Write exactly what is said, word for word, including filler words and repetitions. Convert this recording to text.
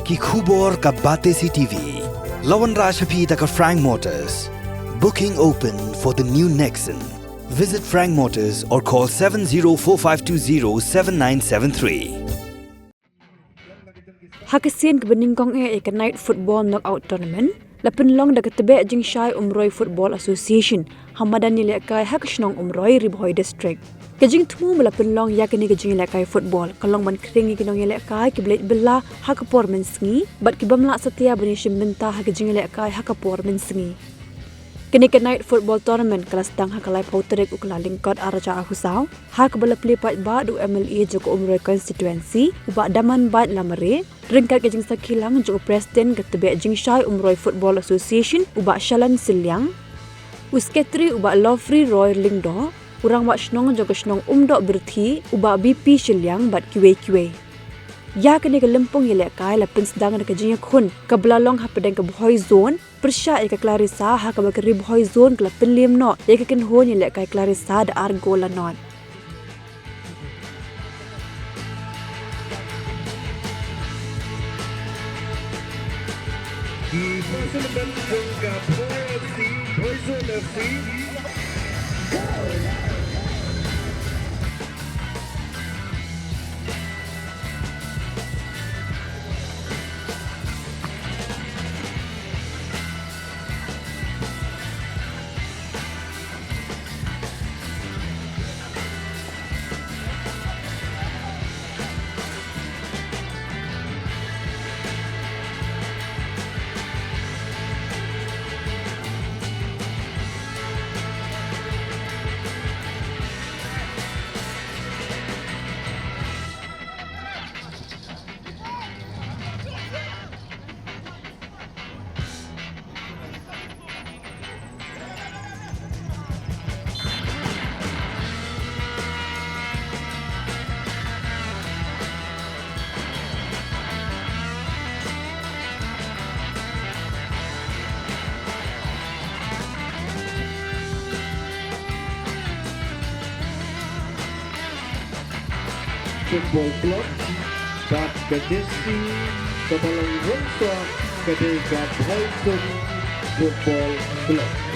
Ki khubor ka Batesi T V. La wanrah sha phi da ka Frank Motors. Booking open for the new Nexon. Visit Frank Motors or call seven zero four five two zero seven nine seven three. Ha ka sien kaba nyngkong eh ïa ka Night Football Knockout Tournament, la pynlong da ka Tbeh Jingshai Umroi Football Association ha madan ïalehkai ha ka shnong Umroi, Ri Bhoi District. Ka jingthmu ba la pynlong ïa kane ka jingïalehkai football ka long ban khring ïa ki nongïalehkai kiba leit bylla ha ka por mynsngi bad ki bym lah satia ban ïashim bynta ha ka jingïalehkai ha ka por mynsngi. Kane ka Night Football Tournament ka la sdang ha ka laiphew tarik u Kyllalyngkot arhajar arphew saw, ha kaba la plie paidbah da u M L A jong ka Umroi Constituency, u Bah Damanbait Lamare, ryngkat ka jingsakhi lang jong u President ka Tbeh Jingshai Umroi Football Association, u Bah Shalan Sylliang, u Secretary u Bah Lovely Roy Lyngdoh, u Rangbah Shnong jong ka shnong Umdoh Birthi, u Bah B P Sylliang bad kiwei kiwei. Ïa kane ka lympung ïalehkai la pynsdang da ka jingïakhun kaba la long hapdeng ka Bhoi Zone pyrshah ïa ka Klarisa, ha kaba ka Ri Bhoi Zone ka la pynliem noh ïa ka kynhun ïalehkai Klarisa da ar gol la nod. Ki first eleven jong ka Bhoi F C, Bhoi Zone F C. Football Club, bad ka jersey kaba long rangshwa ka dei ka Bhoi Zone Football Club.